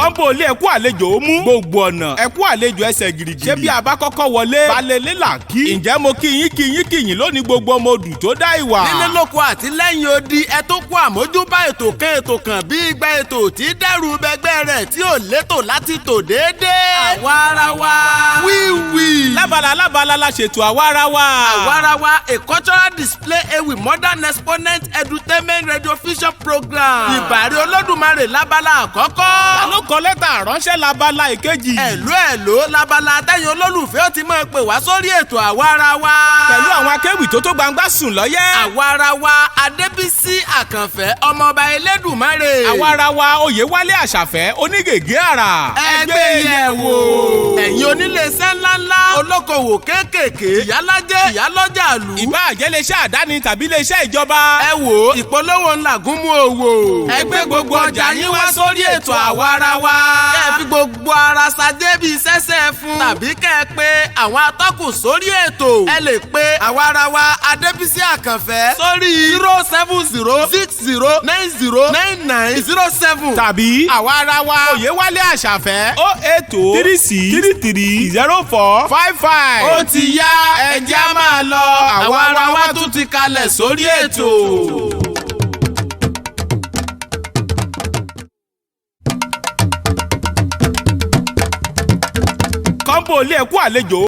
Kọ́ńbó ilé ẹ̀kú àlejò ó mú. Gbogbo ọ̀nà ẹ̀kú àlejò ẹsẹ̀ gìrìgìrì. Ṣé bí a bá kọ́kọ́ wọlé. Balẹ̀ lélà kí. Ǹjẹ́ mo kí yín kí yín kí yín lónìí gbogbo ọmọ odù tó dá ìwà. Nílé lóko àti lẹ́yìn odi, ẹ tó kó àmójúbá ètò kan, ètò kan bí igba ètò tí dẹ́rù bẹgbẹ́ rẹ̀ tí ò létò láti tò déédéé. Àwa ara wa. Wíwì. Lábala lábala la ṣètò àwa ara wa. Àwa ara wa, a cultural display ewì, modern exponent edutainment radio vision program. Ìbàrí Olódùmarè lábala àkọ́kọ́. Ta ló kọ lẹ́tà ránṣẹ́ lábala ìkejì. Ẹ̀lú ẹ̀ló labala tẹ́yìn olólùfẹ́ ó ti máa pè wá sórí ètò àwa ara wa. Pẹ̀lú àwọn akéwì tó tó gbangba sùn lọ́yẹ́. Àwa ara wa, Adébísí Àkànfẹ́, ọmọọba Elédùmarè. Àwa ara wa, Oyèwálé Àṣàfẹ́, onígègé àrà. Ẹgbẹ́ yẹ̀ wò. Ẹ̀yin oníléeṣẹ́ ńláńlá, olókoòwò kéékèèké, ìyálájẹ́, ìyálọ́jà àlù. Ìbá jẹ́ iléeṣẹ́ àdáni tàbí iléeṣẹ́ ìjọba. Ẹ wò ó, ìpolówó ńlá gúnmú òwò. Ẹ gbé gbogbo ọjà yín wá sórí ètò àwa ara wa. Kẹ́ ẹ fi gbogbo ara ṣajẹ́ bíi sẹ́sẹ́ fún. Tàbí kẹ́ ẹ pé àwọn atọ́kùn sórí ètò. Ẹ lè pe àwa ara wa, Adébísí Àkànfẹ́, sórí 07060909907. Tàbí àwa ara wa, Oyèwálé Àṣàfẹ́, 08036330455. Ó ti yá, ẹ jẹ́ á máa lọ. Àwa ara wa tún ti kalẹ̀ sórí ètò. Kọ́ńbó ilé ẹ̀kú àlejò.